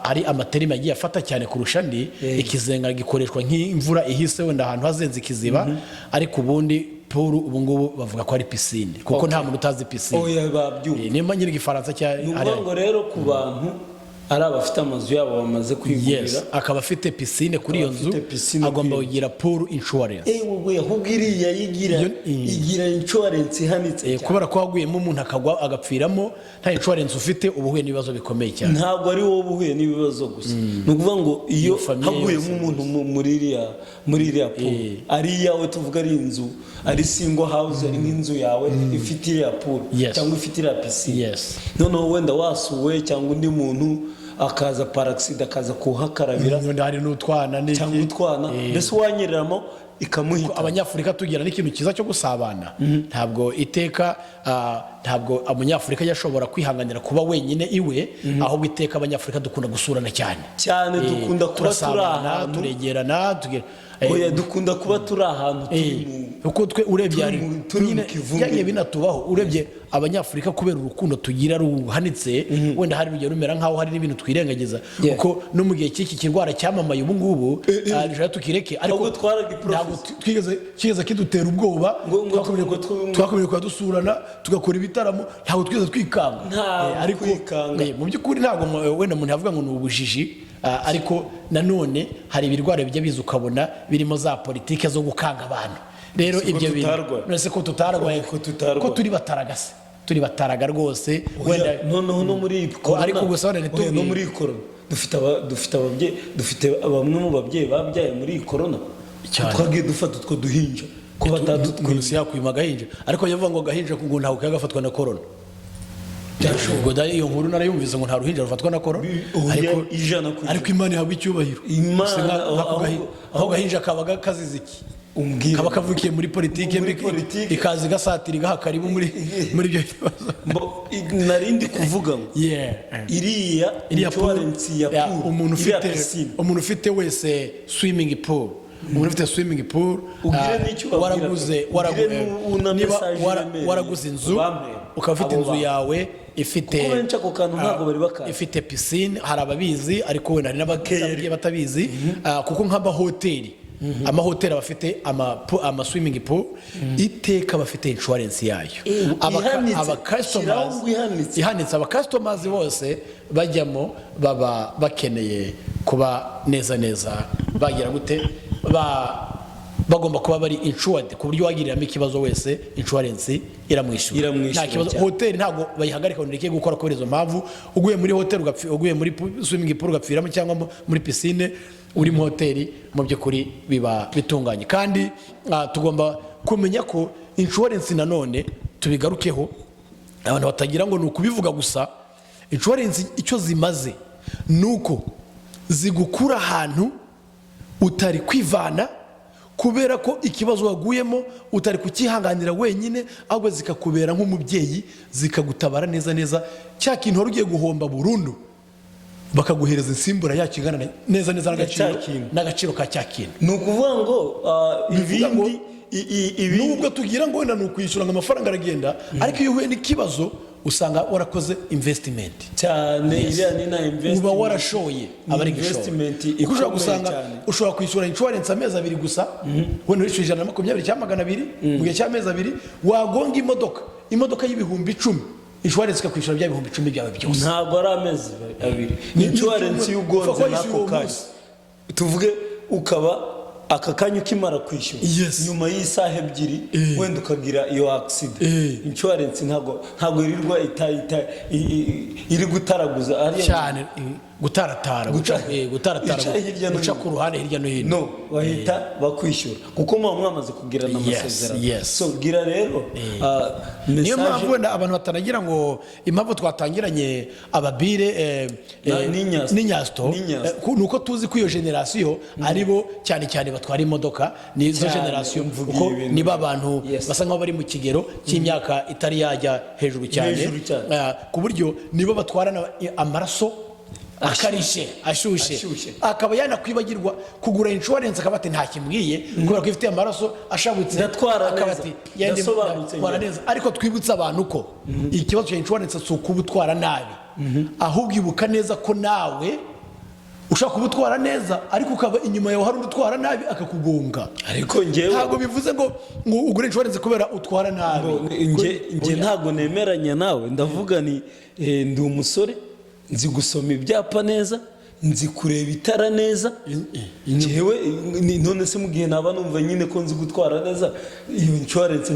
ari ama terme agiye afata cyane kurusha andi, ikizenga gikoreshwa nk'imvura ihise, wenda ahantu hazenze ikiziba, ariko ubundi pool ubu ngubu bavuga ko ari piscine, kuko nta muntu utazi piscine. Oya, babyumva. Nimba nyiri Igifaransa cya Ni ukuvuga ngo rero ku bantu ari abafite amazu yabo bamaze kwigurira, Yes, akaba afite piscine kuri iyo nzu, afite piscine agomba kuri kugira pool insurance. Ewe, ahubwo iriya yigira igira insurance ihanitse cyane. Kubera ko waguyemo umuntu akagwa agapfiramo, nta insurance ufite, uba uhuye n'ibibazo bikomeye cyane. Ntabwo ari wowe uhuye n'ibibazo gusa. Ni ukuvuga ngo iyo Famille haguyemo yose. umuntu muri iriya pool, ari iyawe, tuvuga ari inzu, ari single house, ari nk'inzu yawe ifite iriya pool cyangwa ifite iriya piscine, noneho wenda wasuwe cyangwa undi muntu akaza par accident akaza kuhakarabira, Wenda hari n'utwana n'iki. cyangwa utwana, mbese wanyereramo ikamuhita. Abanyafurika tugira n'ikintu cyiza cyo gusabana. Ntabwo iteka ntabwo Umunyafurika yashobora kwihanganira kuba wenyine iwe, ahubwo iteka Abanyafurika dukunda gusurana cyane. Cyane, dukunda kuba turi Turasabana, ahantu turegerana, Oya, dukunda kuba turi ahantu turi mu kuko twe urebye turi turi mu nyine kivunge. Byagiye binatubaho. Urebye Abanyafurika, kubera urukundo tugira ruhanitse, wenda hari urugero rumera nk'aho hari n'ibintu twirengagiza, kuko no mu gihe cy'iki kirwara cyamamaye ubu ngubu, dushaka tukireke, ariko Ahubwo twaragiprofitiyemo. Ntabwo twigeze kidutera ubwoba. Twakomeje kuba dusurana, tugakora ibitaramo, ntabwo twigeze twikanga. Nta Ariko kwikanga. Mu by'ukuri ntabwo wenda umuntu yavuga ngo ni ubujiji, ariko nanone hari ibirwara bijya biza ukabona birimo za politike zo gukanga abantu. Rero Si ko ibyo bintu tutarwaye. None se ko tutarwaye? Ko tutarwaye. Ko turi bataragase, turi bataraga rwose wenda. Oya, noneho no muri iyi corona, Ariko gusa wenda oya, ntitubwire. no muri iyi corona dufite ababyeyi, dufite bamwe mu babyeyi babyaye muri iyi corona. Cyane. Twagiye dufata utwo duhinja ko batadutwima. Umuntu si yakwima agahinja, ariko yavuga ngo agahinja ngo ntabwo kagafatwa na corona. Ubwo da iyo nkuru narayumvise ngo nta ruhinja rufatwa na corona. Oya, Ariko 100%. ariko Imana ihabwa icyubahiro. Imana, Si nk'ako aho gahinja kabaga kazize iki? Umbwire. Kaba kavukiye muri politike Muri mbi, politike. ikaza igasatira igaha karibu muri ibyo bibazo. Narindi kuvuga ngo iriya Iriya pool, insurance ya ya, pool, umuntu iriya ufite piscine. Umuntu ufite wese swimming pool, umuntu ufite swimming pool, Ugire n'icyo ubabwira waraguze pe. Ugire na niba message iremereye waraguze inzu, ubampere. ukaba ufite Abo inzu bantu. yawe ifite Kuko benshi ako kantu ntabwo bari bakazi. Ifite piscine, hari ababizi ariko wenda hari n'abagiye batabizi. Kuko nk'amahoteli, amahoteli aba afite ama swimming pool, iteka bafite insurance yayo. Ihanitse. Aba customers Shyiraho ngo ihanitse. Ihanitse. Aba customers bose bajyamo baba bakeneye kuba neza neza bagira gute, bagomba kuba bari insured, ku buryo wagiriramo ikibazo wese insurance iramwishyura. Iramwishyura Nta kibazo. cyane. Hoteli ntabwo bayihagarika ngo ireke gukora kubera izo mpamvu. Uguye muri hoteli uguye muri swimming pool ugapfiramo, cyangwa muri piscine uri mu hoteli, mu by'ukuri biba bitunganye. Kandi tugomba kumenya ko insurance, nanone tubigarukeho, abantu batagira ngo ni ukubivuga gusa, insurance icyo zimaze ni uko zigukura ahantu utari kwivana, kubera ko ikibazo waguyemo utari kucyihanganira wenyine, ahubwo zikakubera nk'umubyeyi, zikagutabara neza neza cya kintu wari ugiye guhomba burundu, bakaguhereza insimbura yacyo ingana neza neza n'agaciro cya kintu. N'agaciro ka cya kintu. Ni ukuvuga ngo Bivuga ngo ibindi ibindi nubwo tugira ngo wenda ni ukwishyura ngo amafaranga aragenda, ariko iyo uhuye n'ikibazo usanga warakoze investment. Cyane, iriya ni na investment. Uba warashoye. Ni Aba ari igishoro. investment Kuko ushobora ikomeye gusanga cyane. ushobora kwishyura insurance amezi 2 gusa, wenda wishyura 120 cyangwa 200 mu gihe cy'amezi 2, wagonga imodoka y'10,000, insurance ikakwishyura bya 10,000 byawe byose. Ntabwo ari amezi 2. Insurance Upfa y'ugonze kuba yishyuye n'ako uwo kanya, munsi. tuvuge ukaba aka kanya ukimara kwishyura, nyuma y'isaha 2 wenda ukagira iyo accident, insurance ntabwo irirwa iri gutaraguza ariya. Cyane, gutaratara, gutaratara, Ica hirya no guca hino. ku ruhande hirya no hino. No bahita bakwishyura kuko muba mwamaze kugirana amasezerano. So gira rero Niyo message. mpamvu wenda abantu batanagira ngo impamvu twatangiranye ababire N'inyasito. n'inyasito, N'inyasito. ni uko tuzi ko iyo génération aribo cyane cyane batwara imodoka, nizo Cyane, génération, umvugiye kuko ibintu. niba abantu basa nkaho bari mu kigero cy'imyaka itari yajya hejuru cyane. Hejuru cyane. Ku buryo nibo batwarana amaraso akarishye, ashyushye. Ashyushye. Akaba yanakwibagirwa kugura insurance, akaba ati ntakimbwiye kubera ko ifite amaraso ashabutse. Ndatwara Akaba neza. ati "Yende, Ndasobanutse ndatwara njye." neza. Ariko twibutse abantu ko ikibazo cya insurance si ukuba utwara nabi, ahubwo ibuka neza ko nawe ushobora kuba utwara neza, ariko ukaba inyuma yawe hari undi utwara nabi akakugonga. Ariko njyewe Ntabwo bivuze ngo ugure insurance kubera utwara nabi. Nge ntabwo nemeranya nawe. Ndavuga ni ndi umusore, nzi gusoma ibyapa neza, nzi kureba itara neza. Njyewe none se mu gihe naba numva nyine ko nzi gutwara neza, iyo insurance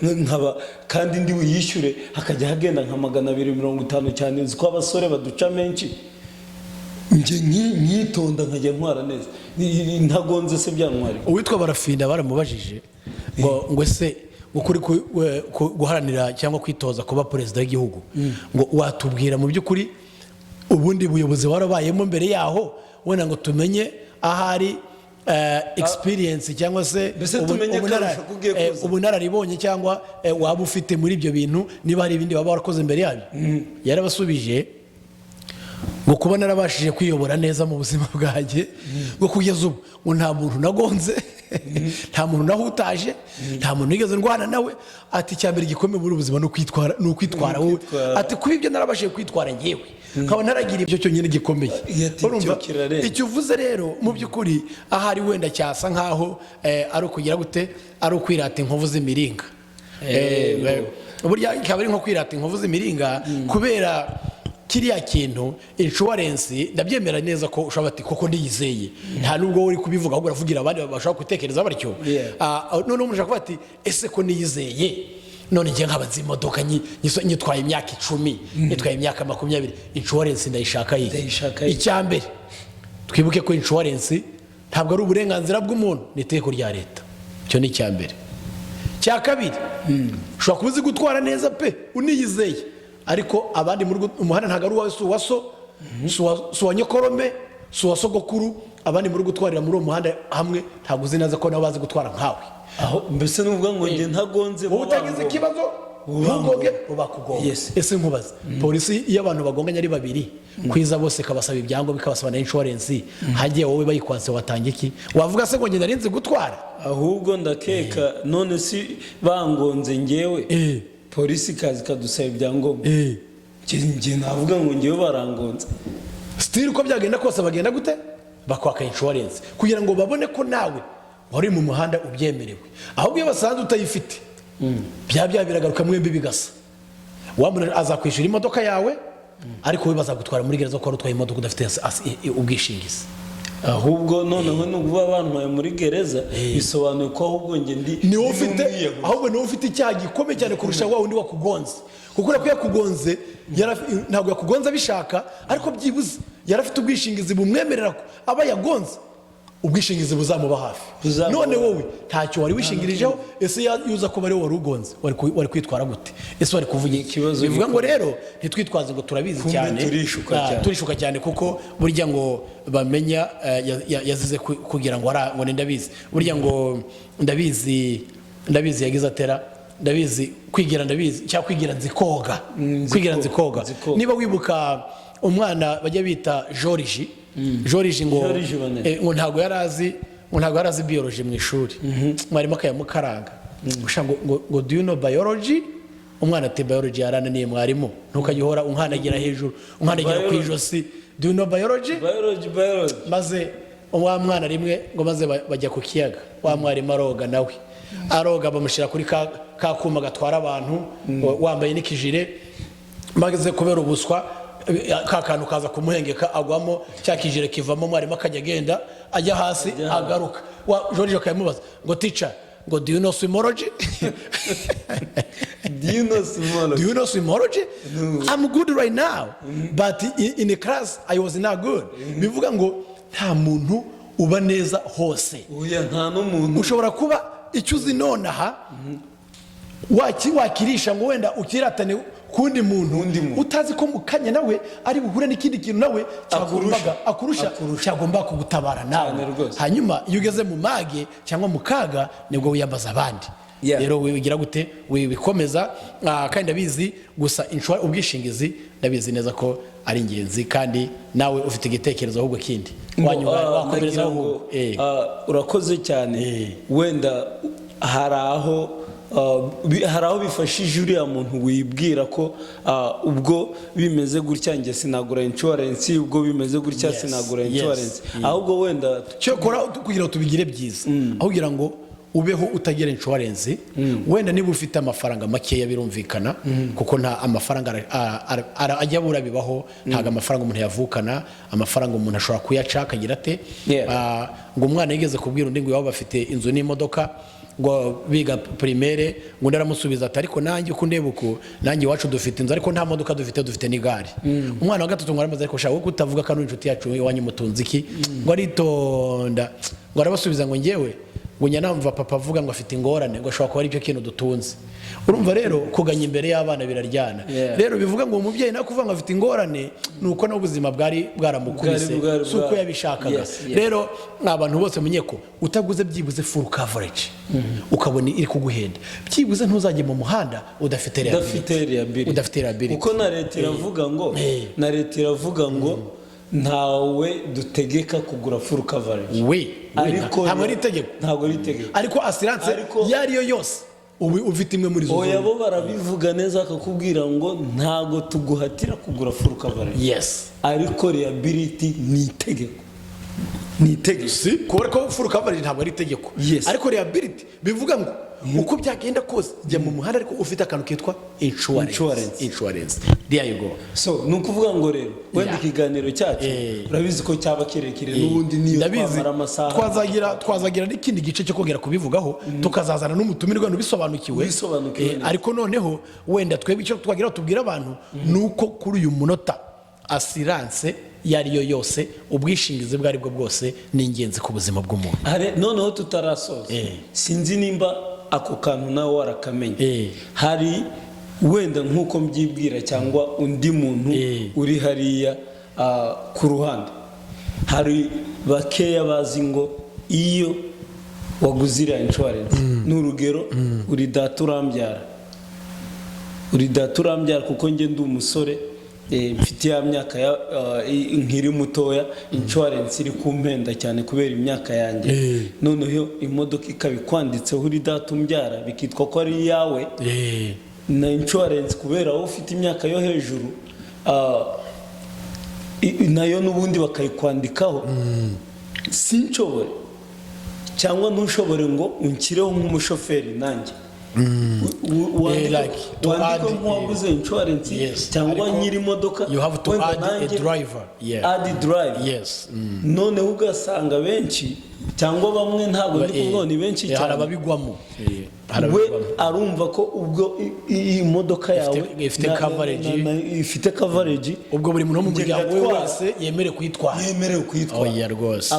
nkaba kandi ndi buyishyure, hakajya hagenda nka 250, cyane nzi ko abasore baduca menshi, njye nkitonda nkajya ntwara neza, ntagonze se byantwara? Uwitwa Barafinda baramubajije ngo ese ngo kuri guharanira cyangwa kwitoza kuba perezida w'igihugu, ngo watubwira mu by'ukuri ubundi buyobozi warabayemo mbere yaho, wenda ngo tumenye ahari experience cyangwa se Mbese tumenye akarusho ko ugiye kuza. Ubunararibonye cyangwa waba ufite muri ibyo bintu, niba hari ibindi waba warakoze mbere yabyo. Yarabasubije. Ngo kuba narabashije kwiyobora neza mu buzima bwanjye, ngo kugeza ubu ngo nta muntu nagonze, nta muntu nahutaje, nta muntu nigeze ndwana nawe. Ati icya mbere gikomeye muri ubu buzima ni ukwitwara, ni ukwitwara wowe. Ukwitwara. Ati kuba ibyo narabashije kwitwara ngewe, nkaba ntaragira ibyo, cyonyine gikomeye. Ati icyo Urumva, kirarenze. Icyo uvuze rero mu by'ukuri ahari wenda cyasa nkaho ari ukugira gute, ari ukwirata inkovu z'imiringa. Burya ikaba ari nko kwirata inkovu z'imiringa, kubera kiriya kintu insurance, ndabyemera neza ko ushobora ati koko ndiyizeye. Nta nubwo wowe uri kubivuga, ahubwo uravugira abandi bashobora gutekereza batyo. Noneho umuntu ashobora kuvuga ati: "Ese ko niyizeye, none njye nkaba nzi imodoka nyitwaye imyaka 10, nyitwaye imyaka 20, insurance ndayishaka yihe?" Ndayishaka yihe? Icya mbere, twibuke ko insurance ntabwo ari uburenganzira bw'umuntu, ni itegeko rya leta. Icyo ni icya mbere. Cya kabiri, ushobora kuba uzi gutwara neza pe, uniyizeye, ariko abandi muri umuhanda ntabwo ari uwawe, si uwa so, si uwa nyokorome, si uwa sogokuru. Abandi muri gutwarira muri uwo muhanda hamwe, ntabwo uzi neza ko nabo bazi gutwara nkawe. Aho mbese nuvuga ngo njye ntagonze, Wowe utagize ikibazo, ntugoge, bakugonga. Ese nkubaze, polisi iyo abantu bagonganye ari babiri kwiza bose ikabasaba ibyangombwa, ikabasaba na insurance, hagiye wowe bayikwatse, watanga iki? Wavuga se ngo njye nari nzi gutwara? Ahubwo ndakeka none si bangonze ngewe, polisi ikaza ikadusaba ibyangombwa, njye navuga ngo ngewe barangonze. Still, uko byagenda kose bagenda gute? Bakwaka insurance kugira ngo babone ko nawe wari mu muhanda ubyemerewe. Ahubwo iyo basanze utayifite, bya biragaruka mwembi bigasa. Wa muntu azakwishyura imodoka yawe, ariko we bazagutwara muri gereza ko wari utwaye imodoka udafite ubwishingizi. Ahubwo noneho ni ukuba bantwaye muri gereza, bisobanuye ko ahubwo njye ndi Ni wowe ndi ufite n'umwiyahuzi. Ahubwo ni wowe ufite icyaha gikomeye cyane kurusha wa wundi wakugonze, kuko urabona ko yakugonze ntabwo yakugonze abishaka, ariko byibuze yarafite ubwishingizi bumwemerera ko aba yagonze ubwishingizi buzamuba hafi. Buzamuba None hafi. wowe ntacyo wari wishingirijeho. Ese yuza kuba ariwe wari ugonze, wari kwitwara gute? Ese wari kuvuga iki? Ikibazo Bivuga ngo gikomeye. rero ntitwitwaze ngo turabizi Kumbe cyane. turishuka cyane. Turishuka cyane, kuko burya ngo bamenya yazize kugira ngo ngo ni ndabizi. Burya ngo ndabizi, ndabizi yagize atera ndabizi kwigira ndabizi cyangwa kwigira nzi koga. Nzi Kwigira nzi koga, koga. Nzi koga. Niba wibuka umwana bajya bita Joriji, Joriji ngo Joriji Bonnet. Ngo ntabwo yari azi biology mu ishuri, mwarimu akayamukaranga. Usha ngo "Do you know biology?" Umwana ati: "Biology yarananiye mwarimu, ntukajya uhora unkanagira hejuru, unkanagira ku Biology. ijosi. Do you know biology?" Biology, biology. Maze wa mwana rimwe ngo maze bajya ku kiyaga, wa mwarimu aroga, nawe aroga, bamushyira kuri ka kuma gatwara abantu, wambaye n'ikijire. Maze kubera ubuswa, ka kantu kaza kumuhengeka, agwamo, cya kijire kivamo. Mwarimu akajya agenda ajya hasi, agaruka. Wa George akamubaza ngo: "Teacher," ngo, "do you know swimology?" Do you know swimology? "Do you know swimology? I'm good right now, but in the class I was not good." Bivuga ngo nta muntu uba neza hose. Oya, nta n'umuntu. Ushobora kuba icyo uzi nonaha wakirisha ngo wenda ukiratane kundi muntu, Kundi muntu. utazi ko mu kanya nawe ari buhure n'ikindi kintu nawe cyagombaga akurusha, Akurusha. cyagomba kugutabara nawe. Cyane rwose. Hanyuma iyo ugeze mu mage cyangwa mu kaga, nibwo wiyambaza abandi. Rero wigira gute? Wibikomeza. Kandi ndabizi gusa ubwishingizi ndabizi neza ko ari ingenzi, kandi nawe ufite igitekerezo ahubwo kindi wanyuma wakomereza Ndagira ngo, ahubwo. Urakoze cyane. Wenda hari aho hari aho bifashije uriya muntu wibwira ko ubwo bimeze gutya njye sinagura insurance, ubwo bimeze gutya sinagura insurance. Ahubwo wenda Cyokora kugira ngo tubigire byiza, aho kugira ngo ubeho utagira insurance, wenda niba ufite amafaranga makeya, birumvikana kuko nta amafaranga ajya abura, bibaho. Ntabwo amafaranga umuntu yavukana, amafaranga umuntu ashobora kuyaca akagira ate. Ngo umwana yigeze kubwira undi ngo iwabo bafite inzu n'imodoka, ngo biga primaire, ngo undi aramusubiza ati: "Ariko nanjye uko ndeba uku, nanjye iwacu dufite inzu, ariko nta modoka dufite, dufite n'igare." Umwana wa gatatu ngo aramaze: "Ariko shaka wowe kutavuga ko ari inshuti yacu, iwanyu mutunze iki?" Ngo aritonda, ngo arabasubiza ngo: "Njyewe Ngo njya namva papa avuga ngo afite ingorane, ngo ashobora kuba ari cyo kintu dutunze. Urumva rero, kuganya imbere y'abana biraryana. Rero bivuga ngo umubyeyi nawe kuvuga ngo afite ingorane ni uko n'ubuzima bwari bwaramukubise, si uko yabishakaga. Rero abantu bose menye ko utaguze byibuze full coverage, ukabona iri kuguhenda, byibuze ntuzajye mu muhanda udafite Udafite liability. Udafite liability. Kuko na leta iravuga ngo ntawe dutegeka kugura full coverage. We Ariko ntabwo ari itegeko. Ntabwo ari itegeko. Ariko assurance iyo ari yo yose, ubu ufite imwe muri izo Oya, zombi. bo barabivuga neza, bakakubwira ngo ntabwo tuguhatira kugura full coverage, ariko liability ni itegeko, ni itegeko. Si kubera ko full coverage ntabwo ari itegeko, ariko liability bivuga ngo uko byagenda kose jya mu muhanda ariko ufite akantu kitwa insurance. Insurance. Insurance, there you go. So ni ukuvuga ngo rero wenda ikiganiro cyacu, urabizi ko cyaba kirekire n'ubundi, niyo Ndabizi. twamara amasaha. Twazagira n'ikindi gice cyo kongera kubivugaho, tukazazana n'umutumirwa ubisobanukiwe. Ubisobanukiwe neza. Ariko noneho wenda twebwe icyo twagira ngo tubwire abantu ni uko kuri uyu munota assurance iyo ari yo yose, ubwishingizi ubwo ari bwo bwose, ni ingenzi ku buzima bw'umuntu. Noneho tutarasoza, sinzi nimba ako kantu nawe warakamenya. Hari wenda nk'uko mbyibwira cyangwa undi muntu uri hariya ku ruhande, hari bakeya bazi ngo iyo waguze iriya insurance, ni urugero, uri data urambyara, uri data urambyara, kuko njye ndi umusore, mfite ya myaka nkiri mutoya, insurance iri kumpenda cyane kubera imyaka yanjye. Noneho imodoka ikaba ikwanditseho uri data umbyara, bikitwa ko ari iyawe, na insurance kubera wowe ufite imyaka yo hejuru, nayo n'ubundi bakayikwandikaho, sinshobore cyangwa ntushobore ngo unshyireho nk'umushoferi nanjye Like to wandike add, nk'uwaguze insurance cyangwa Ariko nyiri imodoka, you have to wenda add a nanjye driver. Add driver. Noneho ugasanga benshi cyangwa bamwe, ntabwo ndi kuvuga ngo ni benshi Hari cyane, ababigwamo. Hari we ababigwamo. arumva ko ubwo iyi modoka yawe Ifite coverage. Ifite coverage, Ubwo buri muntu wo mu Njye muryango we ndatwara. wese yemerewe kuyitwara. Yemerewe kuyitwara. Oya rwose.